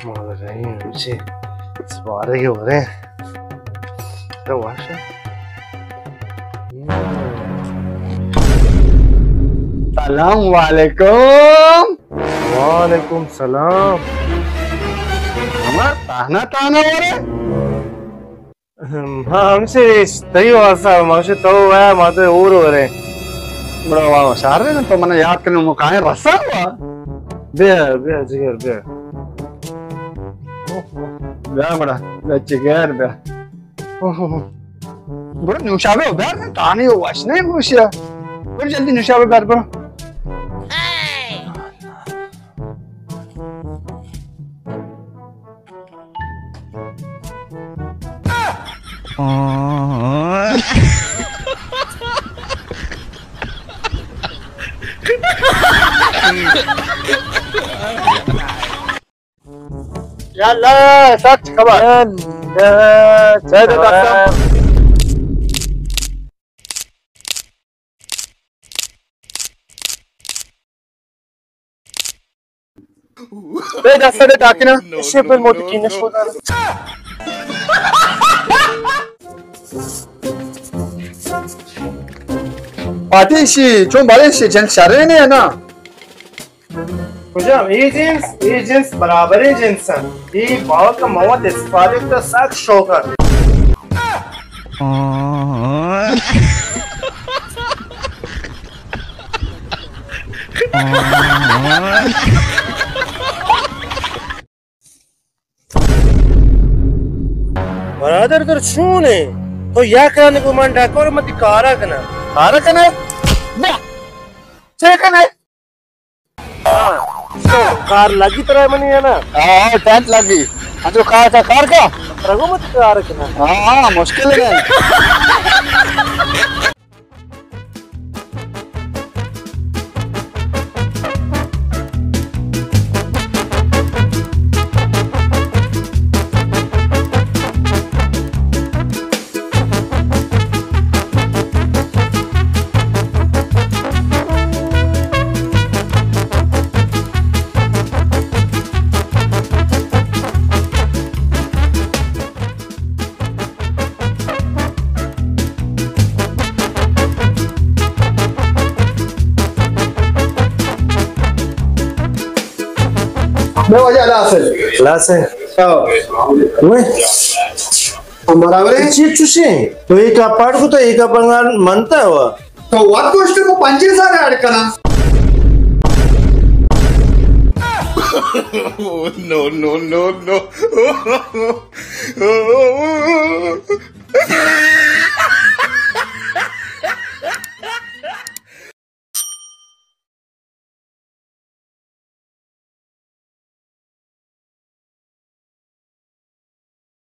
مولوی روچے سوارے ورے۔ تو واش۔ سلام علیکم۔ وعلیکم سلام۔ ہما تہنا تہنا ورے؟ ہاں، ہمشی تئی واسطہ، ہمشی تو ہے، ما تو اور ہو رہے۔ بڑا واہ، شہر رہے تو منا یاد کرنے مو کائیں رسا ہوا۔ بیا، بیا، جگر، بیا۔ بیا بڑا، بیا جگر، بیا۔ بڑا نوشابے ادھر، تانی واش نہیں گوشیا۔ بڑا جلدی نوشابے بر، بڑا۔ یا اللہ، سچ خبر۔ یا اللہ، سچ خبر۔ بے دست دے ٹاکنا، اسے پر موتی کی نشو دار۔ پاتی شی، چون بالے شی، جن شرے نے نا۔ کجام؟ اے جنس، اے جنس برابریں جنس انت۔ اے باوک موت اسپالک تو سک شوق انت۔ برادر، تر چون ئے؟ تو یا کنے گوں من ڈاکو، من تئی کارا کناں۔ کارا کنئے؟ بیا۔ چے کنئے؟ ہاں۔ تو کار لگی ترا منی یا نا؟ ہاں، ہاں، ٹینٹ لگی۔ ہاں، تو کار کا، کار کا؟ ترا گوں من تئی کارا کناں۔ ہاں، ہاں، مشکل ہے۔ بے وجہ لاس ہے۔ لاس ہے۔ ہاں۔ اوئے۔ ہم برابر ہیں۔ چی چوشیں؟ تو ایک اپاڑ کو تو ایک اپنگان منتا ہوا۔ تو وت گوشت کو پنچ ہزار ایڈ کناں۔ نو، نو، نو، نو۔